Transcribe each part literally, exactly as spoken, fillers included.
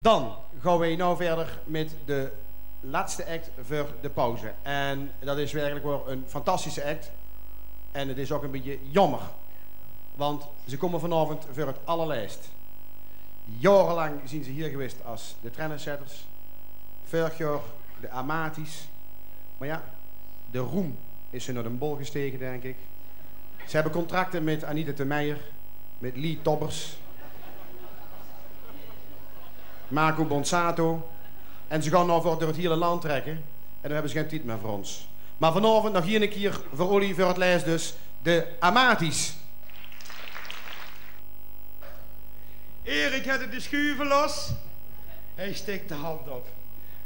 Dan gaon weej now wiejer mit de letste act veur de pauze. En det is werkelik waor ein fantastische act. En het is ouch ein bietje jaomer, want ze kómme vanaovend veur het allerlètst. Jaorelang zien ze hie gewaes as de Trendsetters. Veurig jaor de Amaties. Mer jao, de roem is ze nao de bol gestege, dink ik. Ze hebbe contracte mit Anita Meijer, mit Lee Tobbers, Marco Borsato. En ze gaon now veur door het hiele land trekke. En dan hebbe ze gen tied mier veur ós. Mer vanaovend nog hie ein kier veur olie, veur het lètst dus, de Amaties. Erik het de sjuve los. Hae stik de hand op.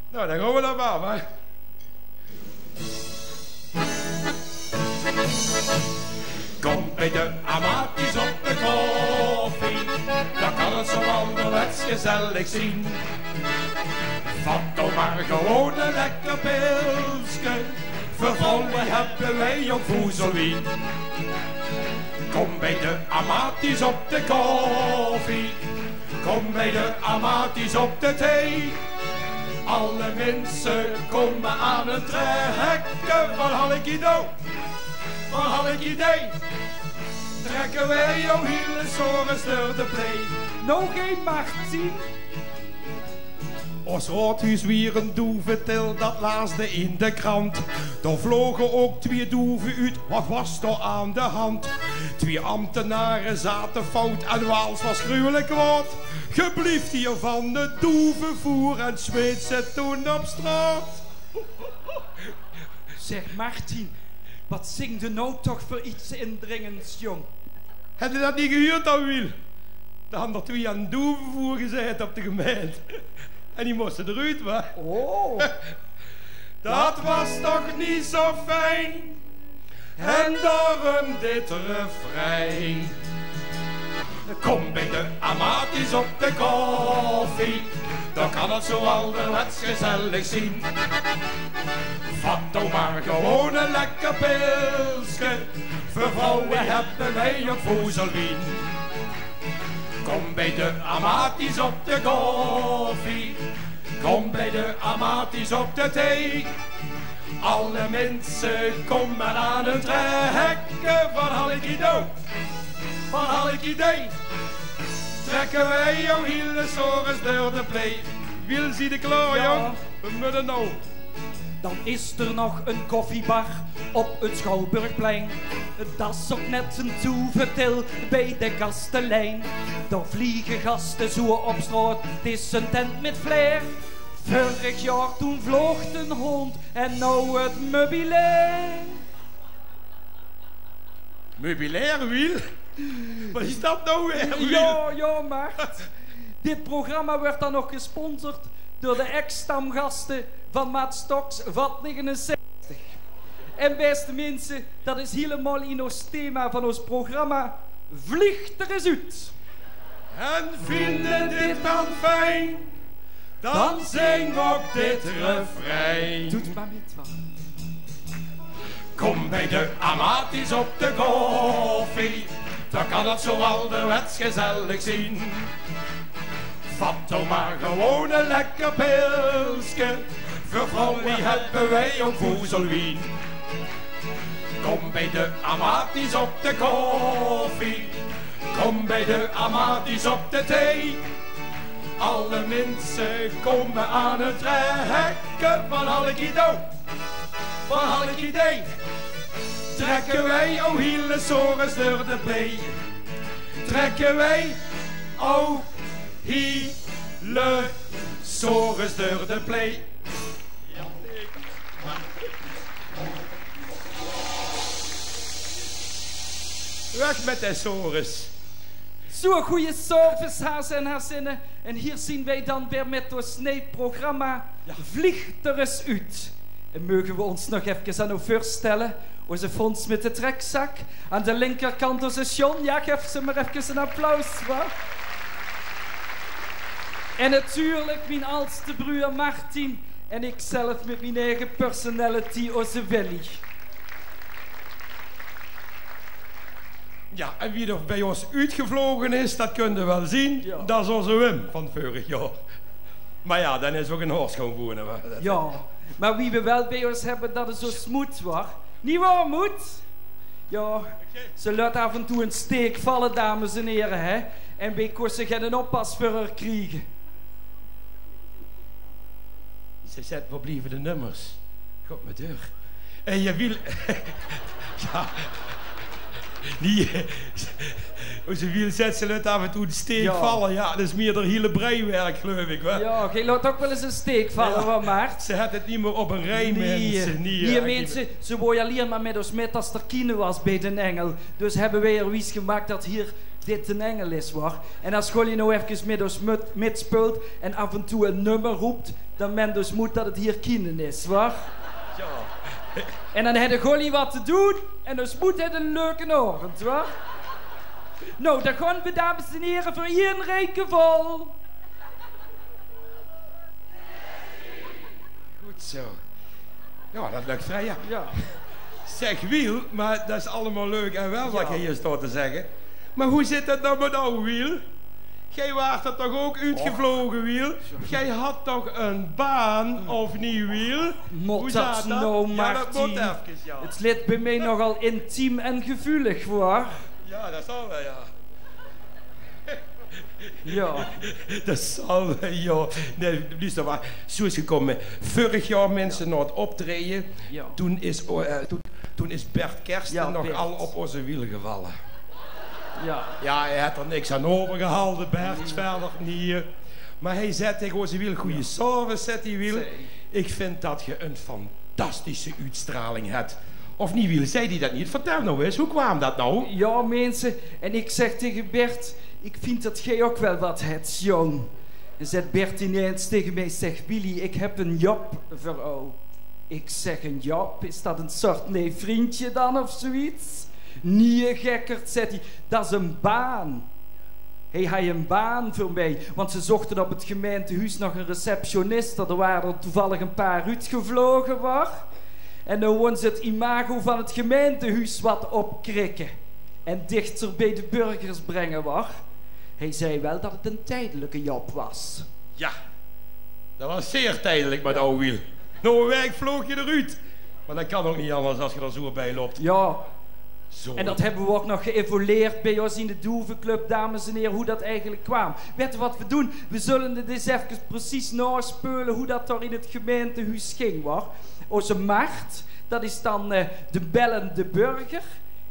Nou, dan gaon we dan mer, hè. Kom bij de Amaties op de koffie, dan kan het zo alderwets gezellig zien. Vat dan maar gewoon een lekker pilske, veur vrouwe hebbe wij ook voezelwien. Kom bij de Amaties op de koffie, kom bij de Amaties op de thee. Alle minse komme aan hun trekke. Wat hal ik idee, wat hal ik idee. Trekke wij jou hiele sores door de plee. Nog ein, Martien. Os raodhuus wier ein doevetil, dat laasde in de krant. Dao vloge ook twieë doeve uut, wat was dao aan de hand? Twieë ambtenare zate fout en Waals was gruwelik kwaod. Ge blieft hier van het doevevoer en smeet ze toen op straot. Zeg, Martien, wat zingde now toch veur iets indringends, jong? Hebde dat niet gehuurd dan, Wiel? Dao han d'r twieë aan doevevoer gezaete op de gemeint. En die moste d'ruut, wa? Oh. Dat was toch niet zo fijn. En daarom dit refrein. Kom bij de Amaties op de koffie, dan kan het zo alderwets gezellig zien. Vat dan maar gewoon een lekker pilske, veur vrouwe hebbe wij ook voezelwien. Kom bij de Amaties op de koffie, kom bij de Amaties op de thee. Alle minse komme aan hun trekke. Wat hal ik idee, wat hal ik idee. Trekke wij jou hiele sores door de plee. Wiel, ziede klaor, jong? We mutte now. Dan is er nog een koffiebar op het Schouwburgplein. Dat is ook net een doevetil bij de Kastelein. Dao vliege gaste zo op straot, het is een tent met flair. Veurig jaor toen vloog een hond en now het meubilair. Meubilair, Wiel? Wat is dat now weer, Wiel? Ja, ja, Mart. Dit programma wordt dan nog gesponsord door de ex-stamgasten van Maat Stocks, Vat negenenzestig. En beste minse, dat is hielemaol in os thema van os programma. Vliegt er eens uit. En vinden dit dan fijn, dan zing ook dit refrein. Doet maar met, man. Kom bij de Amaties op de koffie, dan kan het zo alderwets gezellig zien. Vat dan maar gewoon een lekker pilske, veur vrouwe hebbe wij ook voezelwien. Kom bij de Amaties op de koffie, kom bij de Amaties op de thee. Alle minse komme aan hun trekke. Wat hal ik idee, wat hal ik idee. Trekke wij o hiele sores door de plee. Trekke wij o hiele sores door de plee. Weg met de sores. Zo'n goeie service, haze en hazinne. En hier zien wij dan weer met os neej programma. Ja. Vliegt er eens uit. En mogen we ons nog efkes aan o veurstelle? Oze Fons met de trekzak. Aan de linkerkant oze Sjon. Ja, gef ze maar efkes een applaus, wa? En natuurlijk mien aldste bruur Martin. En ikzelf met mien eige personality, oze Willy. Ja, en wie er bij os uitgevlogen is, dat kunde wel zien. Ja. Dat is oze Wim van veurig jaor. Mer jao, dan is ouch 'n hors gaon woeëne, wa? Jao, mer wie we wel bie ós hebbe, dat is ós Moed, wa? Niet waor, Moed? Jao, ze löt af en toe 'n steek valle, dames en here, hè? En we kóste gen oppas veur häör kriege. Ze zet, wo blieve de nummers? God, me deur. En je wiel... Jao. Die, eh, oze Wiel zet, ze löt af en toe 'n steek valle. Jao, dat is mier d'r hiele breiwerk, gleuf ik, wa? Jao, geej löt ouch wel ens 'n steek valle, wa, Mart? Ze het 't niet mier op 'n rij, minse. Nee, minse, ze wooj allein mer mit ós mit as d'r kiene was bie d'n Engel. Dus hebbe weej häör wies gemaak dat hier dit d'n Engel is, wa? En as Golly now efkes mit ós mit, mitspeult en af en toe 'n nummer roept, dan ment ós Moed dat 't hier kiene is, wa? Jao. En dan hedde Golly wat te doen en ós Moed het 'n leuke aovend, wa? Now, dan gaon we, dames en here, veur ieën reike vol. Good zo. Jao, dat lök vrie, jao. Jao. Zeg, Wiel, mer dat is allemaol leuk en wel wat geej hier staot te zegge. Mer hoe zit dat now mit ow, Wiel? Geej waart d'r toch ouch oetgevloge, Wiel? Geej had toch 'n baan, of niet, Wiel? Mot dat now, Martien? 't Lit bie meej nogal intiem en gevuulig, wa? Jao, dat zal wel, jao. Jao. Dat zal wel, jao. Nee, dus dat waas, zoe is 't gekómme. Vörig jaor, minse, nao 't optraeje, toen is, eh, toen, toen is Bert Kersten nogal op oze Wiel gevalle. Jao. Jao, hae het d'r niks aan euvergehalde, Bert, verder niet. Mer hae zet tege oze Wiel: "Goeie service," zet hae, "Wiel. Ik vind dat ge 'n fantastische uutstraling het." Of niet, Wiel? Zet hae dat niet? Vertel now ens, hoe kwaam dat now? Jao, minse, en ik zeg tege Bert: "Ik vind dat geej ouch wel wat het, jóng." En zet Bert ineens tege meej: "Zeg, Willy, ik heb 'n job veur ow." Ik zeg: "'n Job? Is dat 'n soort neef-vriendje dan, of zoeëiets?" "Nee, gekkerd," zet hae, "dat is 'n baan." Hae haj 'n baan veur meej, want ze zochte op 't gemeintehuus nog 'n receptioniste. D'r waore d'r toevallig 'n paar uutgevloge, wa. En now woon ze 't imago van 't gemeintehuus wat opkrikke en dichter bie de burgers brenge, wa. Hae zei wel dat 't 'n tijdelijke job was. Jao, dat waas zeer tijdelijk mit ow, Wiel. Nao 'n waek vloog ge d'r uut. Mer dat kan ouch niet anders as ge d'r zoe bie löpt. Jao. Zoe. En dat hebbe we ouch nog geëvolueerd bie ós in de Doevenclub, dames en here, hoe dat eigelik kwaam. Wet ge wat we doen? We zulle 't ens efkes precies naospeule hoe dat dao in 't gemeintehuus ging, wa. Oze Mart, dat is dan, eh, de bellende burger.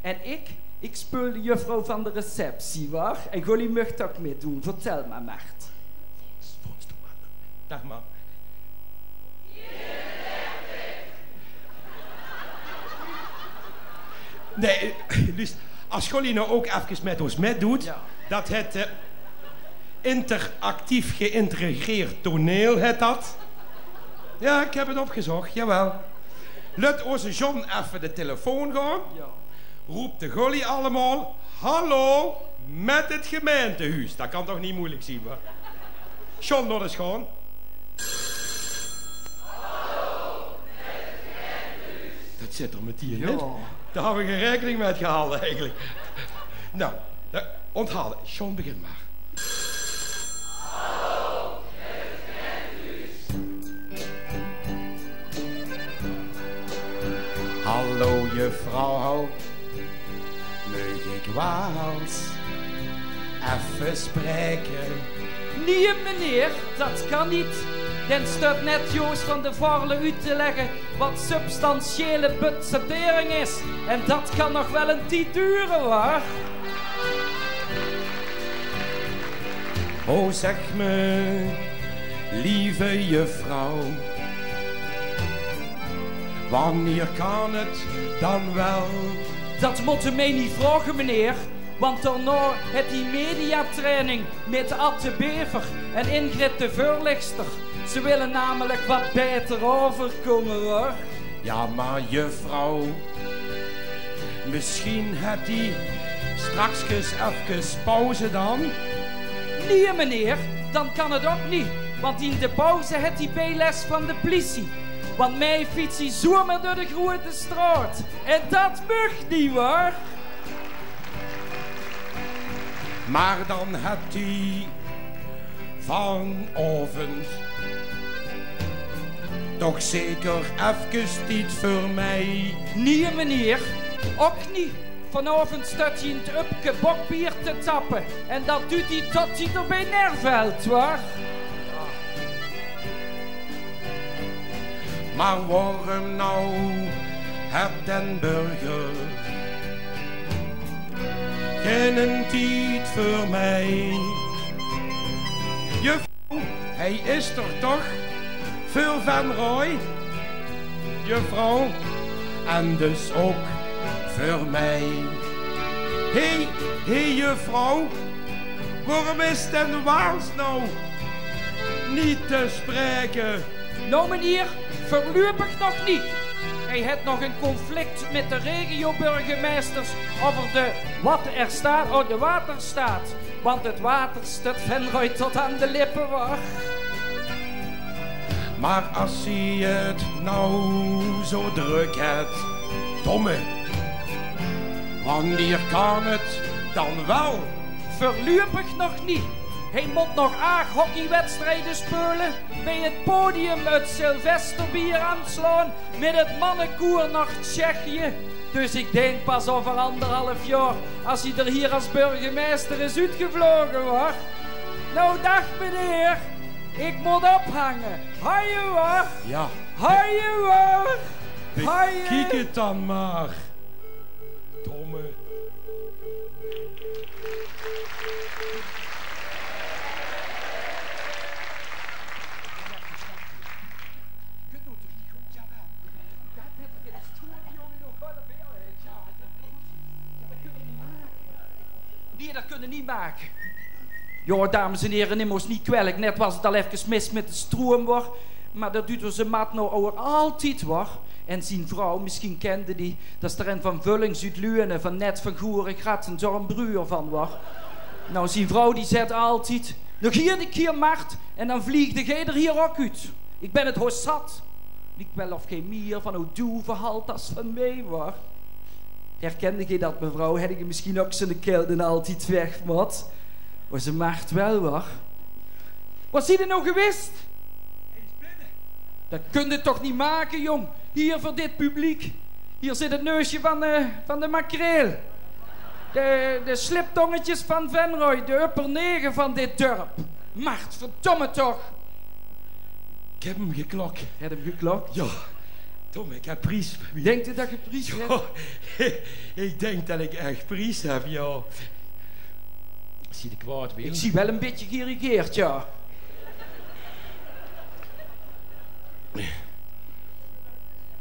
En ik, ik speul de juffrouw van de receptie, wa. En Golly mucht ouch mitdoen. Vertel mer, Mart. Fons, Fons, doe mer. Daag, mam. Nee, luuster, as Golly now ouch efkes mit ós mitdoet, dat het, eh, interactief geïntegreerd toneel het dat. Jao, ik heb 't opgezocht, jawel. Lut oze John effe de telefoon gaon. Roept de Golly allemaol: "Hallo, mit 't gemeintehuus." Dat kan toch niet moeilijk zien, wa? John, nog ens gaon. Dat zit d'r metein in. Jao. Dao hadde we gen raekening mit gehalde eigelik. Now, eh, onthalde. John, begin mer. Hallo juffrouw, meug ik waal ens effe spraeke? Nee, meneer, dat kan niet. Den stut net Joost van de Varle uut te legge wat substantiële budgettering is. En dat kan nog wel 'n tied dure, wa. O, zeg me, lieve juffrouw, wanneer kan 't dan wel? Dat mot ge meej niet vraoge, meneer, want daonao het hae mediatraining mit Ad de Bever en Ingrid de Veurlichster. Ze wille namelik wat baeter euverkómme, wa. Jao, mer juffrouw, misschien het hae strakskes efkes pauze dan? Nee, meneer, dan kan 't ouch niet, want in de pauze het hae bijeles van de pliesie. Want meej fiets hae zoemer door de groeëte straot. En dat mucht niet, wa. Mer dan het hae Vanaovend toch zeker efkes tied veur mej? Neen, meneer, ok neet. Vanaovend steit ie in 't upke bokbier te tappe. En dat duut ie tot ie d'r bej neervelt, waor. Maar waorum now het den burger geinen tied veur mej? Juffrouw, hij is er toch veur Venroy, juffrouw, en dus ok veur mej. Hé, hé, juffrouw, waorum is den Waals now neet te spraeke? Now, meneer, veurluipig nog neet. Hij het nog ein conflict mit de regioburgemeisters euver de wat er staat, oh, de Waterstaat. Want 't water steit Venroy tot aan de lippe, waor. Maar as ie 't now zo druk het, domme, wanneer kan 't dan wel? Veurluipig nog neet. Hij mot nog aag hockeywedstrijde speule, bej 't podium 't Sylvesterbier aanslaon, mit 't mannekoer nao Tsjechië. Dus ik dink pas euver anderhalf jaor, as ie d'r hier as burgemeister is oetgevloge, waor. Now, daag meneer, ik mot ophange. Haje, waor. Ja. Haje, waor. Haje. Bekiek 't dan maar. Domme. Neen, dat kunne neet make. Jao, dames en here, nim os neet kwelk. Net was 't al efkes mis mit de stroum, waor. Maar dat duut oze Mat now ouch altied, waor. En zien vrouw, misschien kende die, dat is d'r ein van Vullings oet Luene, van Net, van Goeregrat, en zo'n bruur van, waor. Now, zien vrouw die zet altied: "Nog hie ein kier, Mart, en dan vliegde geej d'r hier ok oet. Ik ben 't hoes zat." Liek wel of geej mier van ow doeve halt as van mej, waor. Herkende geej dat, mevrouw? Hedde geej misschien ok zo'n kiel den altied weg mot? Oze Mart wel, waor. Waor ziede now gewist? Dat kunde toch neet make, jong? Hier veur dit publiek. Hier zit 't neusje van, eh, van de makreel. De, de sliptongetjes van Venroy, de upper nege van dit dörp. Mart, verdomme toch. Ik heb 'm geklok. Hed 'm geklok? Ja. Tom, ik heb pries. Denkt u dat ge pries hebt? Ja, ik denk dat ik echt pries heb, ja. Zie de kwaad, Wiel? Ik zie wel een beetje geïrriteerd, ja.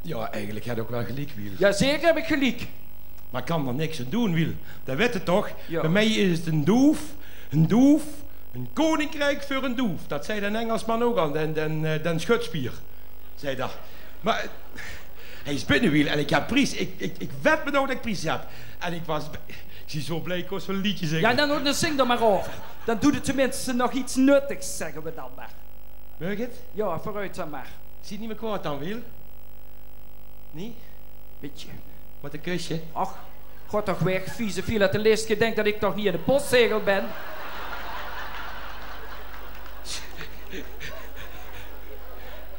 Ja, eigenlijk heb ik ook wel gelijk, Wiel. Ja, zeker heb ik gelijk. Maar ik kan er niks aan doen, Wiel. Dat weet je toch? Ja. Bij mij is het een doef, een doef, een koninkrijk voor een doef. Dat zei den Engelsman ook al, den, den, eh, den Schutspier. Zei dat. Maar, eh, hij is binnen, Wiel, en ik heb pries. Ik, ik, ik wed me nou dat ik pries heb. En ik was, ik zie zo blij, ik kon zo'n liedje zingen. Ja, dan, dan zing dan maar over. Dan doet het tenminste nog iets nuttigs, zeggen we dan maar. Wil je het? Ja, vooruit dan maar. Zie het niet meer kwaad dan, Wiel? Niet? Beetje. Wat een kusje. Ach, god toch weg, vieze filatelist. Je denkt dat ik toch niet in de postzegel ben?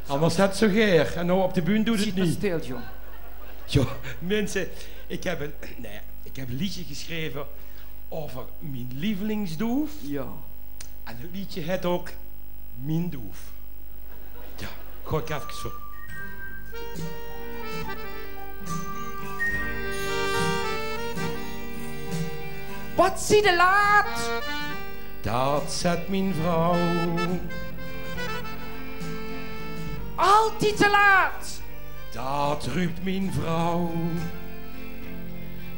Anders het zo geer. En nou op de bühne doet het niet. Stil, jong. Joh, mensen, ik heb een, nee, ik heb een liedje geschreven over mijn lievelingsdoef. Ja. En het liedje het ook Mien Doef. Ja, gooi ik even zo. Wat zie de laat? Dat zet mijn vrouw. Altied te laat. Dat ruupt mien vrouw.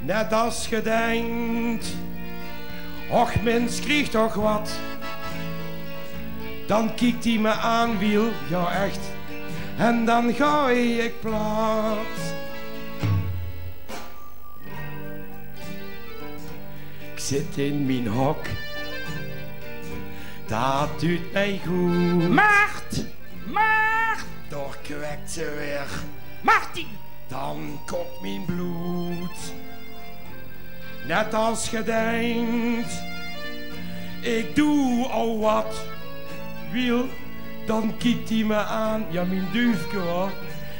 Net as ge denkt: "Och, mins, krieg toch wat." Dan kiekt ie me aan, Wiel, ja echt. En dan gaai ik plat. Ik zit in mien hok. Dat duut mij goed. Mart! Mart! Dao kwekt ze weer. Martin! Dan kokt mien bloed. Net as ge denkt: ik doe al wat. Wiel, dan kiekt ie me aan, ja, mien duufke, hoor.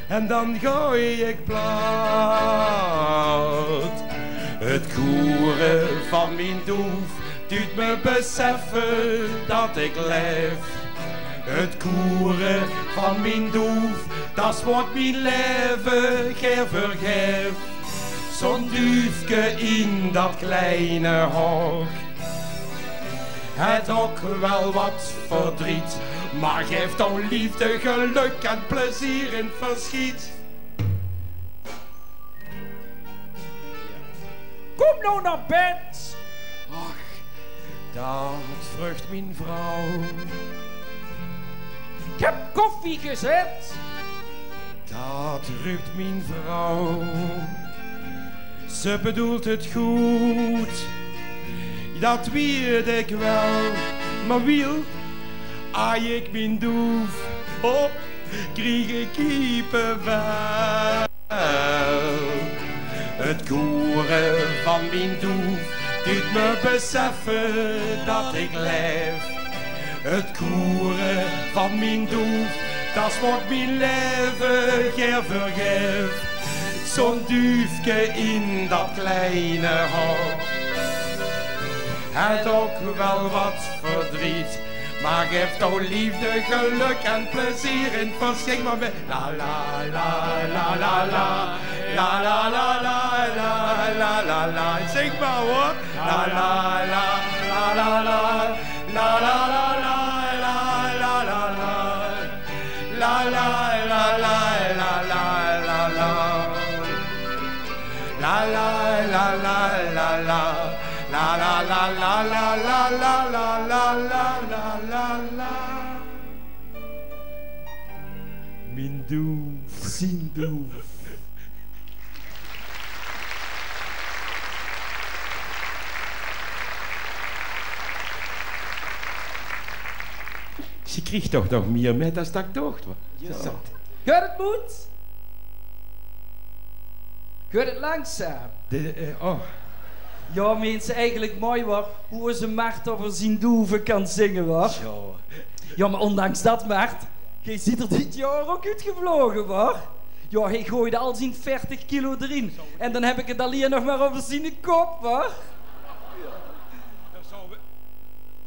En dan gaon ik plat. Het koeren van mien doef duut me beseffen dat ik leef. Het koeren van mien doef, dat is wat mien leven geer vergeef. Zo'n duufke in dat kleine hok. Het ok wel wat verdriet, maar geeft al liefde, geluk en plezier in verschiet. Kom nou naar bed. Ach, dat vrucht mien vrouw. Ik heb koffie gezet. Dat rupt mien vrouw. Ze bedoelt het goed, dat weet ik wel. Maar wiel, aai ik mien doef, oh, krieg ik kiepenvel. Het koeren van mien doef duut me beseffen dat ik leef. Het koeren van mien doef, dat is wat mien leven geer vergeef. Zo'n duufke in dat kleine hok. Het ok wel wat verdriet, maar geeft al liefde, geluk en plezier in verschiet. Maar met la la la la la la la la la la la la la. Zing maar, hoor. La la la la la la la la la la la la la la. La la la la la la la la. La la la la la la. La la la la la la la la la la la la. Mien doef. Zien doef. Ze kriegt toch nog mier mit as dat ik docht, wa? Ja. Zo. Geurt het moed? Geurt het langzaam? De, eh, oh. Ja, minse, eigenlijk mooi, wa? Hoe onze Mart over zien doeven kan zingen, wa? Zo. Ja, maar ondanks dat, Mart, geer ziet er dit jaar ook uitgevlogen, wa? Ja, hij gooide al zien veertig kilo erin. En dan heb ik het alleen nog maar over zien kop, wa?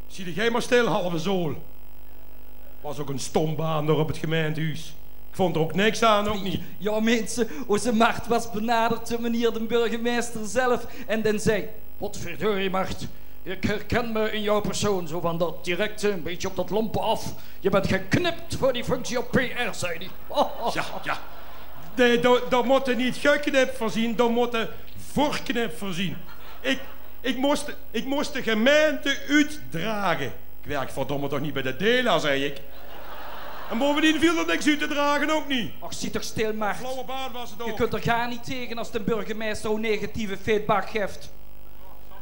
Zie geer maar stil, halve zool. Was ook een stombaan daar op het gemeentehuis. Ik vond er ook niks aan, ook niet. Ja, minse, onze Mart was benaderd door meneer de burgemeester zelf. En den zei: "Potverdorie, Mart, ik herken me in jouw persoon. Zo van dat directe, een beetje op dat lompe af. Je bent geknipt voor die functie op P R," zei hij. Ja, ja. Nee, daar, daar moeten niet geknipt voor zien, daar moeten voorknip voor zien. Ik, ik, moest, ik moest de gemeente uitdragen. Ik werk verdomme toch niet bij de Dela, zei ik. En bovendien viel er niks uit te dragen, ook niet. Och, zit toch stil, Mart. Flauwe baard was het ook. Je kunt er gaar niet tegen als de burgemeester zo'n negatieve feedback geeft.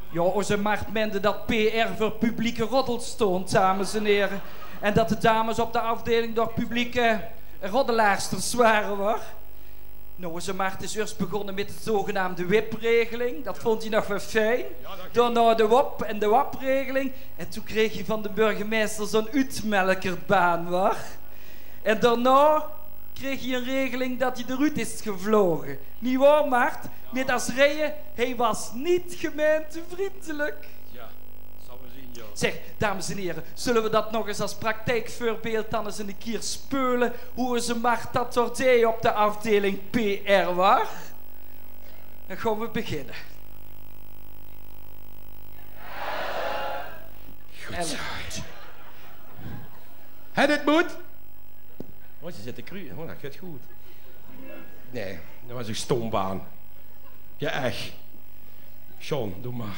Ja, onze Mart meende dat P R voor publieke roddel stond, dames en heren. En dat de dames op de afdeling door publieke roddelaarsters waren, hoor. Nou, onze Mart is eerst begonnen met de zogenaamde wipregeling. Dat vond hij nog wel fijn. Daarna de wop- en de wapregeling. En toen kreeg hij van de burgemeester zo'n uitmelkertbaan, hoor. En daarna kreeg hij een regeling dat hij eruit is gevlogen. Niet waar, Mart? Met als reden: hij was niet gemeentevriendelijk. Ja, zal we zien, joh. Zeg, dames en heren, zullen we dat nog eens als praktijkvoorbeeld dan eens een keer spelen? Hoe onze Mart dat dort deej op de afdeling P R, wa? Dan gaan we beginnen. Goed zo. Het het moed? Oh, ze zitten cru. Oh, dat gaat goed. Nee, dat was een stombaan. Ja, echt. John, doe maar.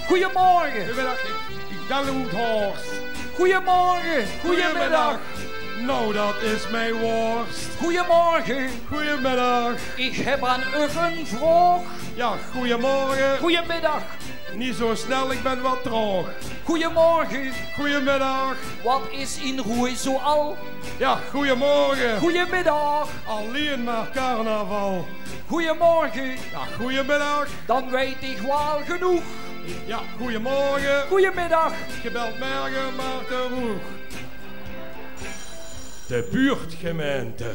Goedemorgen. Goedemiddag, ik, ik bel uit Horst. Goedemorgen. Goedemiddag. Goedemiddag. Nou, dat is mijn worst. Goedemorgen. Goedemiddag. Ik heb aan u een vraag. Ja, goedemorgen. Goedemiddag. Niet zo snel, ik ben wat traag. Goeiemorge. Goeiemiddag. Wat is in Rooj zoal? Ja, goeiemorge. Goeiemiddag. Allein maar carnaval. Goeiemorge. Ja, goeiemiddag. Dan weit ich waal genoeg. Ja, goeiemorge. Goeiemiddag. Gebeld merge maar te roeg. De buurtgemeente.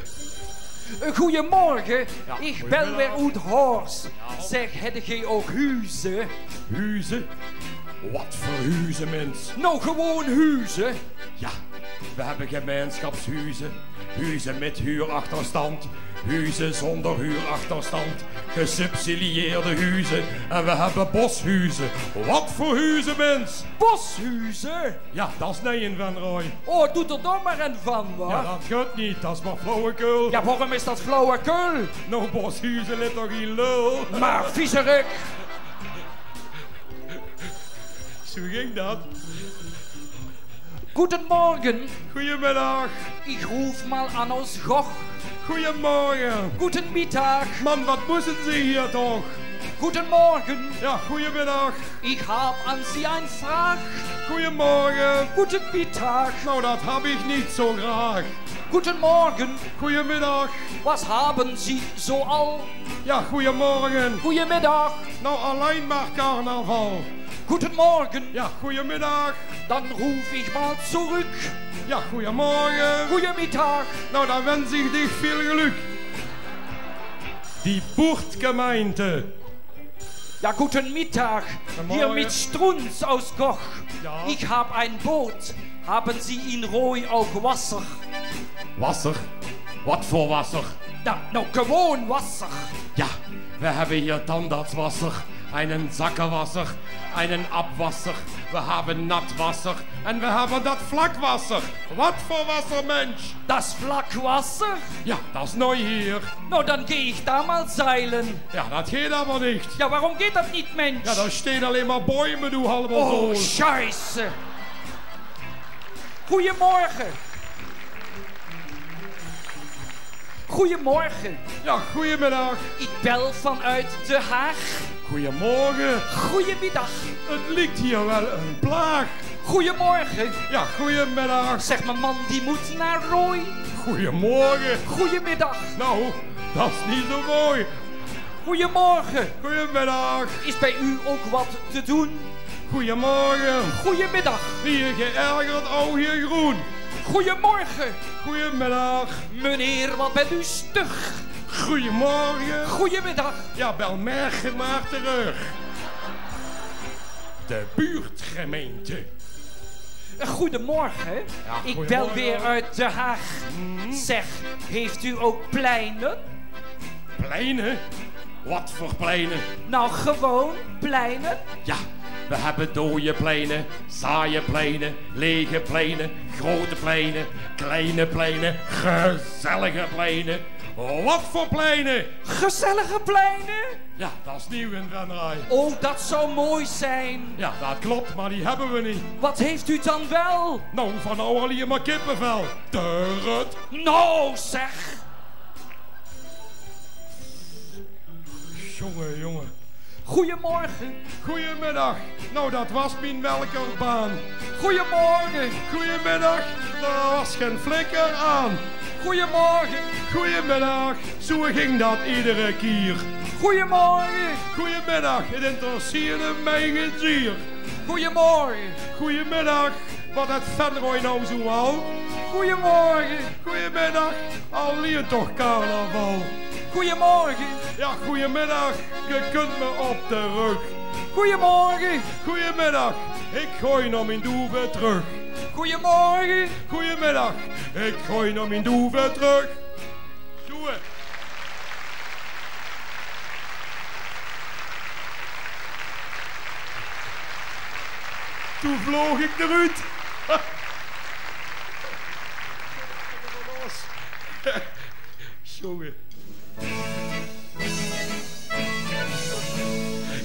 Eh, goeiemorge, ja, ich bel weer oet Horst. Ja. Zeg, hedde geej ouch huze? Huze? Wat voor huze, mins? Nou, gewoon huze. Ja, we hebben gemeenschapshuze. Huze met huurachterstand. Huze zonder huurachterstand. Gesubsidieerde huze. En we hebben boshuze. Wat voor huze, mins? Boshuze? Ja, dat is nee in Venray. Oh, doet er dan maar een van, wa? Ja, dat gaat niet, dat is maar flauwekul. Ja, waarom is dat flauwekul? Nou, boshuze ligt toch in lul. Maar viezerik. Zo ging dat. Guten Morgen. Goeiemiddag. Ich ruf mal an aus Goch. Goeiemorgen. Guten Mittag. Man, wat müssen Sie hier toch? Guten Morgen. Ja, goeiemiddag. Ich hab an Sie ein Frag. Goeiemorgen. Guten Mittag. Nou, dat hab ich niet zo graag. Guten Morgen. Goeiemiddag. Was haben Sie so al? Ja, goeiemorgen. Goeiemiddag. Nou, allein maar carnaval. Guten Morgen. Ja, goeiemiddag. Dann ruf ich mal zurück. Ja, goeiemorgen. Goeiemiddag. Nou, dan wens ich dich veel geluk. Die buurtgemeente. Ja, guten Mittag. Guten Morgen. Hier mit Strunz aus Goch. Ja. Ich hab ein Boot. Haben Sie in Rooj auch Wasser? Wasser? Wat voor wasser? Na, nou, gewoon Wasser. Ja, we hebben hier tandartswasser, einen Sackenwasser, einen Abwasser, we hebben Natwasser en we hebben dat Flackwasser. Wat voor wasser, Mensch? Das Flackwasser? Ja, dat is neu hier. Nou, dann geh ich da mal seilen. Ja, dat geht aber nicht. Ja, warum geht das nicht, Mensch? Ja, da stehen alleen maar Bäume, du halber Saul. Oh, Scheiße. Goeiemorge. Goeiemorge. Ja, goeiemiddag. Ich bel vanuit De Haag. Goeiemorgen. Goeiemiddag. Het lijkt hier wel een plaag. Goeiemorge. Ja, goeiemiddag. Zeg, mien man die moet naar Rooj. Goeiemorgen. Goeiemiddag. Nou, dat is niet zo mooi. Goeiemorge. Goeiemiddag. Is bij u ook wat te doen? Goeiemorgen. Goeiemiddag. Hier geërgerd, ouw hier groen. Goeiemorge. Goeiemiddag. Meneer, wat bent u stug. Goeiemorgen. Goeiemiddag. Ja, bel merge maar terug. De buurtgemeente. Goedemorgen. Ja, ik bel weer uit Den Haag. Zeg, heeft u ook pleinen? Pleinen? Wat voor pleinen? Nou, gewoon pleinen. Ja, we hebben dode pleinen, saaie pleinen, lege pleinen, grote pleinen, kleine pleinen, gezellige pleinen. Wat voor pleinen? Gezellige pleinen? Ja, dat is nieuw in Venray. Oh, dat zou mooi zijn. Ja, dat klopt, maar die hebben we niet. Wat heeft u dan wel? Nou, van nou al hier maar kippenvel. Turret. Nou, zeg. Jongen, jongen. Goeiemorge. Goeiemiddag. Nou, dat was mien welkerbaan. Goeiemorge. Goeiemiddag. Dao was gen flikker aan. Goeiemorge. Goeiemiddag. Zoe ging dat iedere kier. Goeiemorge. Goeiemiddag. Het interesseerde mej gen zier. Goeiemorge. Goeiemiddag. Wat het Venrooj nou zoal? Goeiemorge. Goeiemiddag. Al liert toch carnaval. Goeiemorge. Ja, goeiemiddag. Ge kunt me op de rug. Goeiemorge. Goeiemiddag. Ik gooi nog mien doeve terug. Goeiemorge. Goeiemiddag. Ik gooi nog mien doeve terug. Doe. Toen vloog ik eruit. Jongen.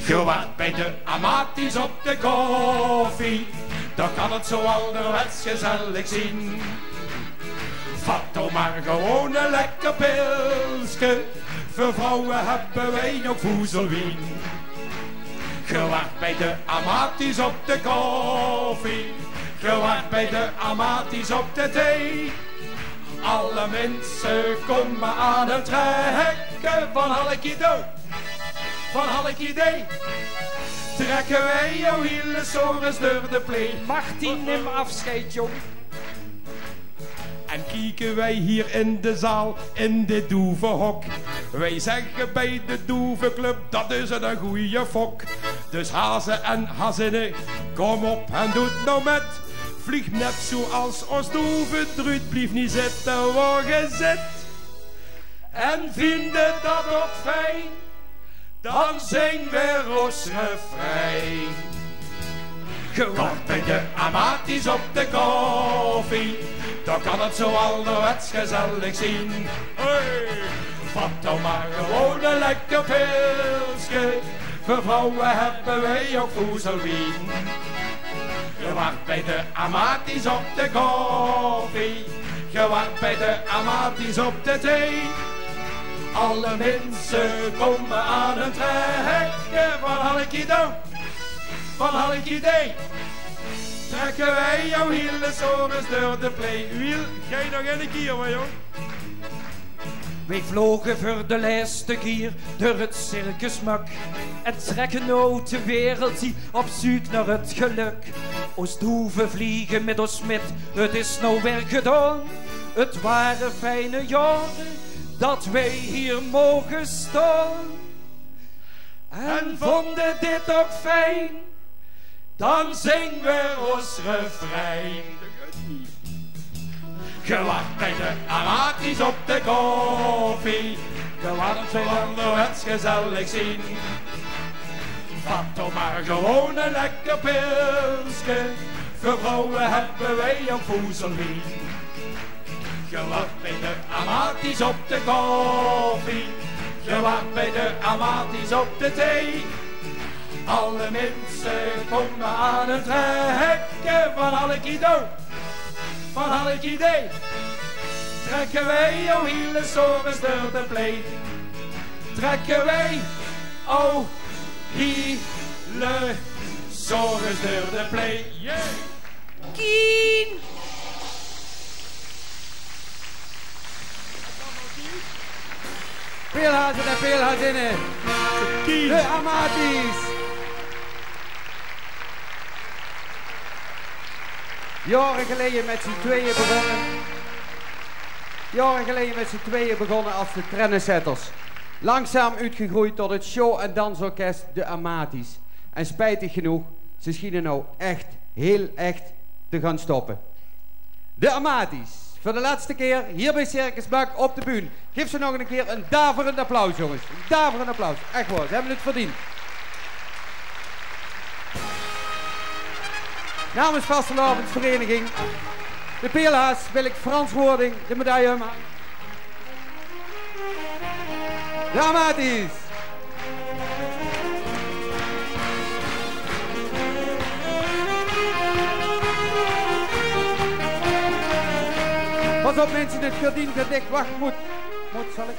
Ge waart bij de Amaties op de koffie, dan kan het zo alderwets gezellig zien. Vat dan maar gewoon een lekker pilske, voor vrouwen hebben wij nog voezelwien. Ge waart bij de Amaties op de koffie, ge waart bij de Amaties op de thee. Alle minse kómme aan 't trèkke van Hallekido, van Hallekido. Trèkke wij ow hiele sores deur de plee. Martin, nim afscheid, jóng. En kieke wij hier in de zaal, in dit doevehok. Wij zegge bij de doeveclub, dat is 'ne goeie fok. Dus haze en hazinne, kóm op en doot now mèt. Vlieg net zoeas ós doeve druut, blief nie zitte wao ge zit. En vinde dat ok fijn, dan zing weer ós refrein. Ge waart bij de Amaties op de koffie, dan kan 't zo alderwets gezellig zien. Hey! Vat dan maar gewoon 'n lekker pilske, veur vrouwe hebbe wij ok voezelwien. Ge waart bij de Amaties op de koffie, ge waart bij de Amaties op de thee. Alle minse kómme aan 't trèkke van Hallekido, van Hallekido. Trèkke wij ow hiele sores deur de plee. Wiel, gej nog 'ne kier, hoor, jóng. Wij vloge veur de lèste kier deur 't circus Mak en trèkke now de wereld in op zeuk nao 't gelök. Ós doeve vliege mit ós mit, 't is now weer gedaon. 't Ware fijne jaore dat wij hier moge staon. En vonde dit ok fijn, dan zing weer ós refrein. Ge waart bij de Amaties op de koffie, ge waart zo alderwets gezellig zien. Vat dan maar gewoon 'n lekker pilske, veur vrouwe hebbe wij ok voezelwien. Ge waart bij de Amaties op de koffie, ge waart bij de Amaties op de thee. Alle minse kómme aan 't trèkke van Hallekido, van Hallekido. Trèkke wij ow hiele sores deur de plee. Trèkke wij ow hiele sores deur de plee. Yeah! Kien. Peelhaze en peelhazinne. Kien. De Amaties. Jaore geleje mit zien tweeje begonne. Jaore geleje mit zien tweeje begonne as de Trennensetters. Langzaam oetgegreujd tot 't show- en dansorkes De Amaties. En spijtig genóg, ze sjiene now ech, hiel ech te gaon stoppe. De Amaties, veur de lètste kier hier bij Circus Mak op de bühne. Gaef ze nog 'ne kier 'n daverend applaus, jónges. 'n Daverend applaus. Ech waor, ze hebbe 't verdeend. Namens vastelaovesvereiniging De Peelhaas wil ik Frans Woording de medaille umhange. De Amaties. Pas op, minse, 't gerdien geit dich. Wach, mót, mót, zal ik?